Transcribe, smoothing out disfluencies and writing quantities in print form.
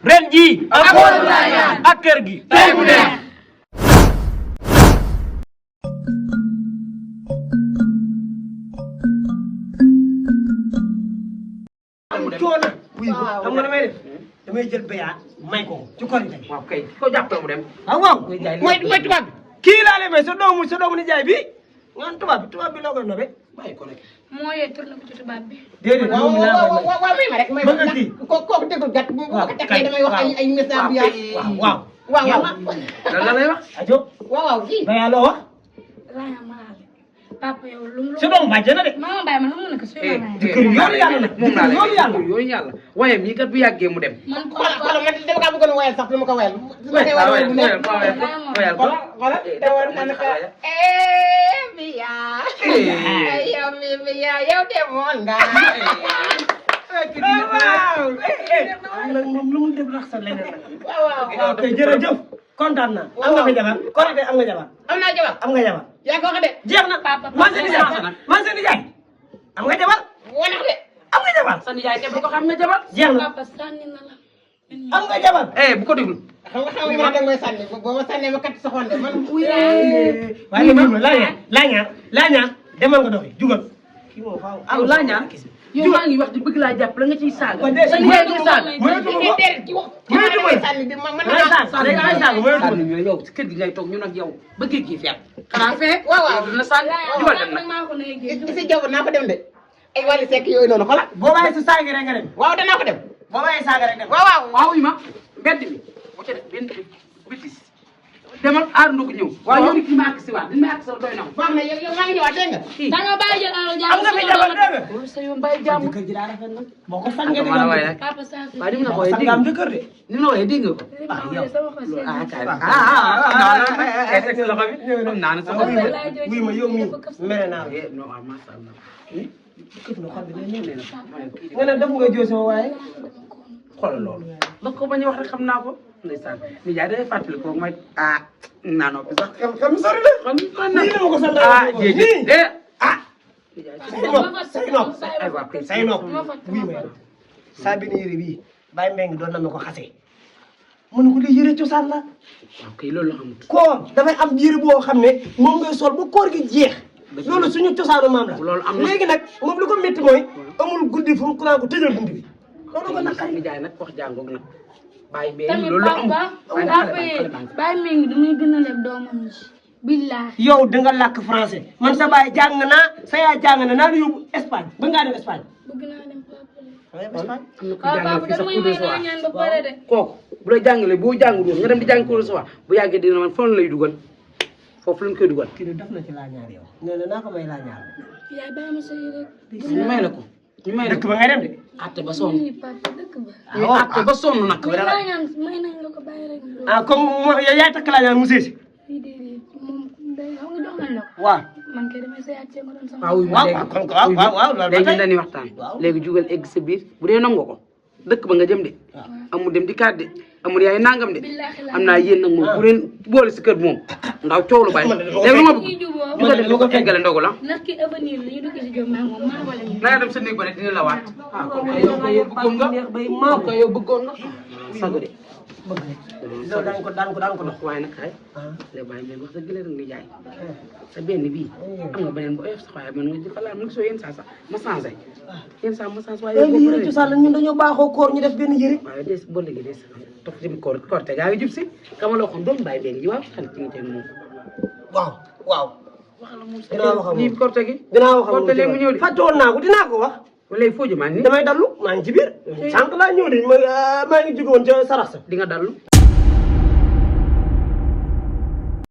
ren jii ak kër gi tey mu neex am coono xam nga damay def damay jël béya may ko ci korite waaw kay ko jàppale mu dem waaw mooy tubaab bi kii laa lay may sa doomu ni jaay bi ngaan tubaab bi loo koy nobe bàyyi ko rek moo yee tourné ko ci tubaab bi. déedéet moom laa koy may waaw may ma rek may ma kii kooku déglu gàtt bu ma ko tekkee damay wax ay message bi waaw lan la lay wax ajo waaw kii béya loo wax Laya Malaale papa yow lu mu. sa doomu bàjjen na de maa ma bàyyi ma lu mu nekk suy ma yoonu yàlla nag moom laa lay yoonu yàlla yoonu yàlla waaye mii kat bu yàggee mu dem man xoolal man dama kaa bëggoon a wayal sax dama ko wayal xoolal dawal ma ne ko biya yow mi biya yow demoon nga waaw nag moom lu mu def rax sa leneen nag waaw ok jërëjëf kontaan naa am nga fi jabar korite am nga jabar am naa jabar am nga jabar yaa ko wax de jeex na man seen nijaay man seen nijaay am nga jabar wanax de am nga jabar sa nijaay te bu ko xam ne jabar jeex na papa sànni na la. am nga jabar bu ko déglu xam nga man da ngay sànni boo ma sànnee ma kat sa xonde man waaye ma laa ñaan demal nga doxi jugal kii moom faaw yow laa ñaan yow maa ngi wax di bëgg laa jàpp la nga ciy saaga Kon de- sa nijaay ngay saaga sànni ñu yow ci kër gi ngay toog ñun ak yow ba géej gi feet xanaa fee waaw dina sànni jubal dem nag maa ko léegi. si jaww naa ko dem de ay wàllu sekk yooyu noonu xoolal boo bàyyi sa saaga rek nga dem waaw danaa ko dem boo bàyyi saaga rek dem waaw yi ma mbedd mi bu ca def benn bitis demal aar ndogu ñëw waaw yow ni kii ma àgg si waat li ma àgg si doy na baax na yow maa ngi ñëwaat dégg nga da nga bàyyi jël alal jàmm. am nga fi jabar dégg nga loolu sa yoon bàyyi jàmm kër gi daa rafet nag boo ko sàngee di maa la nga waay rek papa sànni. waaye ni mu la ko waxee sàngaam jëkkër de ni mu la waxee dégg nga ko sama xol seen. ah kay am naa ne sax wuy ma yow mii mere naa la non waaw macha allah këf na xol bi day ñëw nga ne def nga joo sama waaye xoolal loolu ba ko bañ a wax rek xam naa ko ndeysaan ni jaay day fàttali ko mooy naa noppi sax xam sori na xam nii la ma ko sant déedéet de say nopp wuy ma saa bi ni yére bii bàyyi mbeng doon na ma ko xasee mu ne ko lii yére cosaan la waaw kay loolu la xamut koor dafay am yére boo xam ne moom ngay sol bu koor gi jeex loolu suñu cosaanu maam la loolu am na léegi nag moom li ko métti mooy amul guddi fu mu ku naan ko tëjal bunt bi loolu ko naqari ni jaay nag wax jàngoog nag bàyyi bee tamit loolu la amut papa yi bàyyi mi ngi damay gën a leb doomam ji. billahi. yow da nga làkk français man sa baay jàng naa sa yaay jàng na naa la yóbbu Espagne ba ngaa dem Espagne bëgg naa dem papa. am na ku waaw jàngal papa fii sax damay cours de may soir naa ñaan ba pare de. kooku bu la jàngalee boo jàngul woon nga dem di jàng cours de soir bu yàggee dina man fan lay dugal foofu lañ koy dugal kii de def na ci laa ñaar yow nee na naa ko may laa ñaar yaay bàyyi ma sëy rek. ñu may la ko ñu may la dëkk ko ba ngay dem de atte ba sonn nii papa dëkk ba. ñu atte ba sonn nag may naa ñaan may nañ la ko bàyyi rek. ah comme yow yaay takk laa ñaar mu séesi lii déedéet moom day xam nga jox nañ la ko. waaw man kay damay sëy ak nga doon sama. waaw waaw kon waaw loolu ba léegi tey dañuy waxtaan léegi jugal egg sa biir bu dee nangu ko dëkk ba nga jëm de amul dem di kaat de amul yaay nangam de am naa yéen nag moom bu leen boole si kër moom ndaw coow lu bàyyi léegi lu ma bëgg ñu ko def ñu ko eggale ndogu la ndax ki avenir la ñu dugg si jom maa moom maa wala ñu. na nga dem sa néeg ba rek dina la waat kon kay yow bëggoon nga maa ko yow bëggoon nga sago de loolu daan ko dox waaye nag xay léegi bàyyi leen wax dëgg la rek ni jaay sa benn bii am nga beneen bu oyof sax waaye man nga jëfa laal mu gisoo yenn saa sax ma changé yenn saa ma changé waaye léegi yére cosaan la ñun dañoo baaxoo koor ñu def benn yére waaye des boo léegi des toog ci koor te gaa ngi jub si kama la waxoon doomu bàyyi benn ji waaw xam ci nga moom waaw dinaa wax ak lii moom korte gi dinaa wax ak moom korte léegi mu ñëw de fàtte woon naa ko dinaa ko wax wala foo jëmaan ni damay dallu maa ngi ci biir sànq laa ñëw de maa ngi jóge woon ca sarax sa di nga dallu